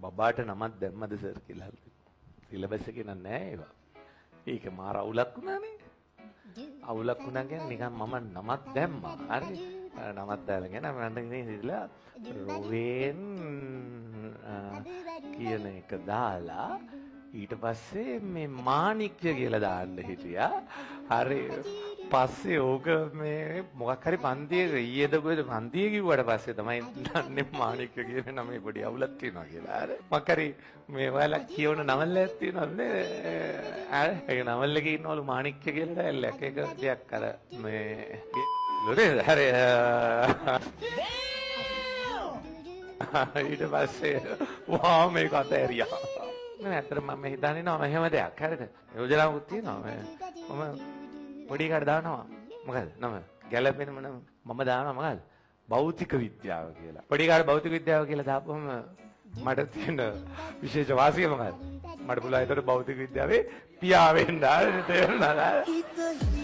බබාට නමක් දැම්මද සර් කියලා අහලා තිබුණා. සිලබස් එකේ නම් නෑ ඒවා. ඒක මාර අවුලක් වුණානේ. අවුලක් වුණා කියන්නේ නිකන් මම නමක් දැම්මා. හරි. නමක් දාලා කියන මම ඉතින් හිතලා රොවෙන් කියන එක දාලා ඊට පස්සේ මේ මාණික්‍ය කියලා දාන්න හිටියා. හරි. පස්සේ ඕක මේ මොකක් හරි පන්තියක ඊයේද කොහෙද පන්තිය කිව්වට පස්සේ තමයි දන්නේ මාණික්‍ය කියන නමේ පොඩි අවුලක් තියෙනවා කියලා. හරි. මොකක් හරි මේ ඔයාලා කියවන නවල් එකක් තියෙනවද නේ? හරි. ඒක නවල් එකේ ඉන්නවලු මාණික්‍ය කියලා ඩයලොග් එක දෙයක් අර මේ නේද? හරි. ඊට පස්සේ වා මේක අතෑරියා. නෑ, ඇත්තටම මම හිතන්නේ නෑ එහෙම දෙයක්. හරිද? යෝජනාවකුත් තියෙනවා. මේ මම පොඩි එකාට දානවා. මොකද? නම ගැලපෙනම නම මම දානවා මොකද? භෞතික විද්‍යාව කියලා. පොඩි එකාට භෞතික විද්‍යාව කියලා දාපුවම මට තියෙන විශේෂ වාසිය මොකද? මට පුළුවන් ඒතකොට භෞතික විද්‍යාවේ පියා වෙන්න. හරිද? තේරුණාද?